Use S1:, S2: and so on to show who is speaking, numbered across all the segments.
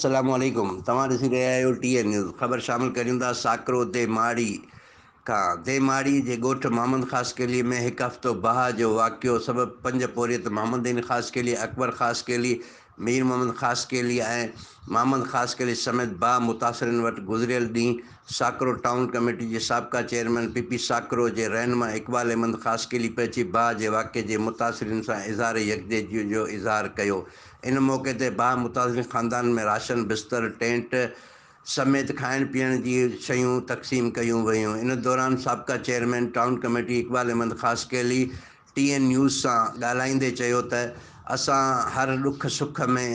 S1: السلام عليڪم توهان ڏسي رهيا آهيو ٽي اين نيوز خبر شامل ڪريون ٿا ساڪرو the ماڙي کان the ماڙي جي ڳوٺ محمد خاصخيلي ۾ هڪ هفتو باهه جو واقعو سبب پنج پورهيت محمد دين خاصخيلي، اڪبر خاصخيلي، مير محمد خاصخيلي ۽ محمد خاصخيلي سميت باهه متاثرين وٽ گذريل ڏينهن ساڪرو ٽائون ڪميٽي جي سابقه چيئرمين پي پي ساڪرو جي رهنما اقبال احمد خاصخيلي پهچي باهه جي واقعي جي متاثرين سان اظهار يڪجهتي جو اظهار ڪيو ان موقعي تي باهه متاثرين خاندانن ۾ راشن، بستر، ٽينٽ سميت کائڻ پيئڻ جي شيون تقسيم ڪيون ويون ان دوران سابقه chairman town committee Iqbal Ahmed Khaskheli T N news سان ڳالهائيندي چيو ته اسان هر ڏک سک ۾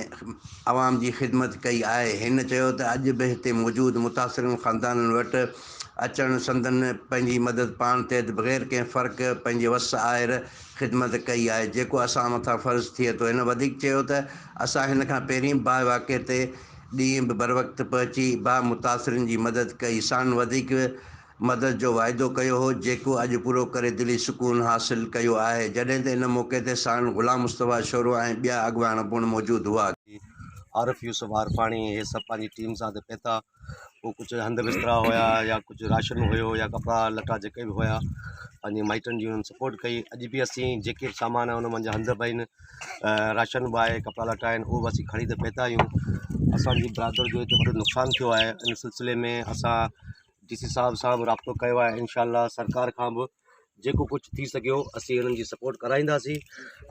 S1: عوام جي خدمت ڪئي آهي هن چيو ته اڄ به هتي موجود متاثرن خاندانن وٽ اچڻ سندن پنهنجي مدد پاڻ تحت بغير ڪنهن فرق پنهنجي وس آهر خدمت ڪئي آهي جيڪو اسان مٿان فرض ٿئي ٿو هن وڌيڪ چيو ته اسان هن کان پهرين به باهه واقعي تي ڏينهن به بروقت پهچي باهه متاثرين جي مدد ڪئي سان وڌيڪ مدد جو واعدو ڪيو هو جيڪو اڄ پورو ڪري دلي سڪون حاصل ڪيو آهي جڏهن ته ان موقعي تي ساڻن غلام مصطفيٰ شورو ۽ ٻيا اڳواڻ پڻ موجود هئا.
S2: عارف يوسف عارفاڻي هي سڀ پنهنجي ٽيم سان هتي پهتا پوء ڪجهه هنڌ بسترا هيا يا ڪجهه راشن هيو يا ڪپڙا لٽا جيڪي به هيا پنهنجي مائٽن جي انهن سپورٽ ڪئي اڄ به اسين جيڪي به سامان ان منجهه هنڌ به آهن راشن به آهي ڪپڙا لٽا آهن اهو به اسين کڻي ته پهتا آهيون اسانجي برادر جو هتي وڏو نقصان ٿيو آهي ان سلسلي ۾ اسان ڊي سي صاحب سان به رابطو ڪيو آهي انشاء الله سرڪار کان به جيڪو ڪجهه ٿي سگهيو اسين هنن جي سپورٽ ڪرائينداسين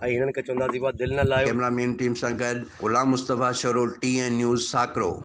S2: ۽ هنن کي چونداسين بابا دل نه لاهيو.
S1: ڪئميرا مين ٽيم سان گڏ Ghulam Mustafa Shoro T N news Sakro.